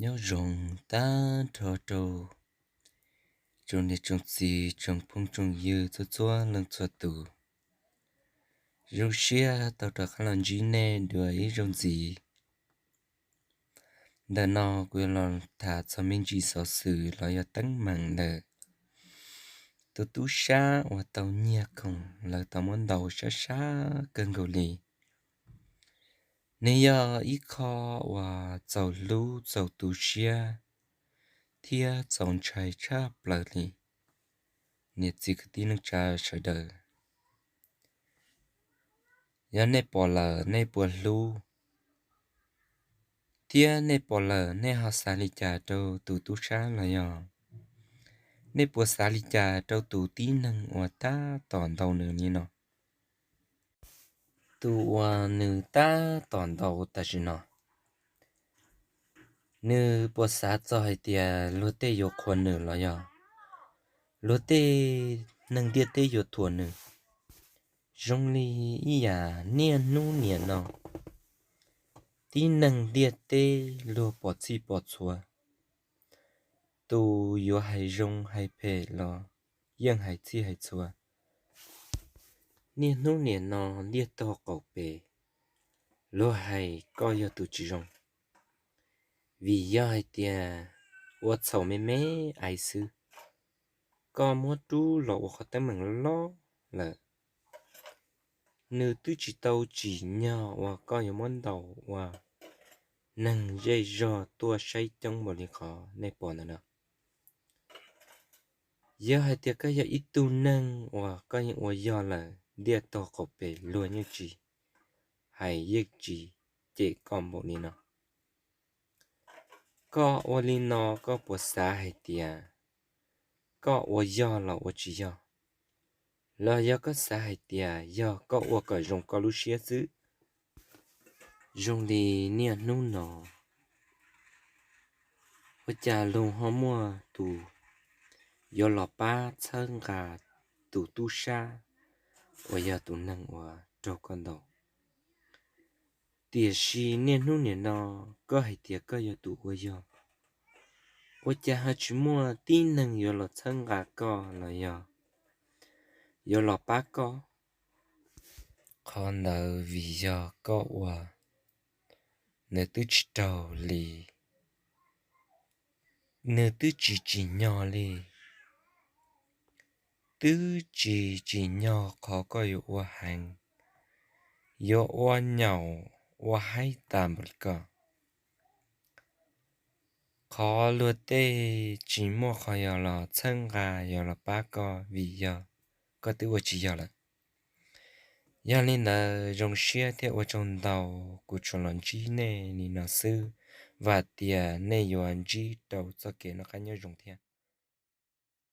Nyob zoo tag nrho rau tsoom niam tsoom txiv tsoom phooj tsoom ywg txhua txhua leej txhua tus. Zoo siab tau rov qab los ntsib nej dua ib zaug ntxiv. Ntawm no kuv yuav los tham txog me ntsis xov xwm los yog teeb meem ntawm tus tub sab uas tau nyiag khoom lawv tau muab ntaus sab sab kawg nkaus li. Nws yog ib qho uas txaus hlub txaus tu siab thiab txaus ntshai tshaj plaws li. Niam txiv kwv tij neej tsa sawv daws, yog nej pom lawm nej puas hlub, thiab nej pom lawm nej ho xav li cas rau tus tub sab los yog nej puas xav li cas rau tus tib neeg uas tab tom ntaus nws li no? Tus uas nws tab tom ntaus tam sim no, nws puas xav txog hais tias luag tej yuav qhuas nws los yog luag tej neeg ntiaj teb yuav thuam nws? Zoo li ib yam niaj hnub niam no, tib neeg ntiaj teb luag pom txhij pom txhua, tus yuav hais zoo hais phem los yeej hais txhij hais txhua. Niaj hnub niam no ntiaj tog qaum pem luag hais koj yog tus tsis zoo, vim yog hais tias ua txhaum me me ais xwb, koj muab rub los ua qhov teeb meem loj loj lawm. Nws twb tsis tau tsim nyog uas koj yuav muab ntaus ua neeg zej zog tuaj saib coob npaum li qhov nej pom ntawm no. Yog hais tias koj yog ib tug neeg uas koj yeej ua yog lawm, ntiaj tog qaum pem luag yeej tsis hais yeej tsis cem koj npaum li no. Koj ua li no koj puas xav hais tias koj ua yog los ua tsis yog? Los yog koj xav hais tias yog koj ua kom zoo koj lub siab xwb? Zoo li niaj hnub no, ua cas luag ho muaj tus yuav los pab txhawb nqa tus tub sab uas yog tus neeg uas raug koj ntaus? Tiam sis niaj hnub niam no koj hais tias koj yog tus ua yog, ua cas ho tsis muaj tib neeg yuav los txhawb nqa koj los yog yuav los pab koj? Qhov ntawd vim yog koj ua nws twb tsis raug li, nws twb tsis tsim nyog li, twb tsis tsim nyog qhov koj yuav ua heev, yuav ua nyaum ua haib tas npaum li koj. Qhov luag tej tsis muaj qhov yuav los txhawb nqa yuav los pab koj vim yog koj twb ua tsis yog lawm. Yog li ntawd zoo siab thiab ua tsaug ntau, kuv tsuas los ntsib nej li no xwb, vam tias nej yuav ntsib rau txoj kev noj qab nyob zoo thiab.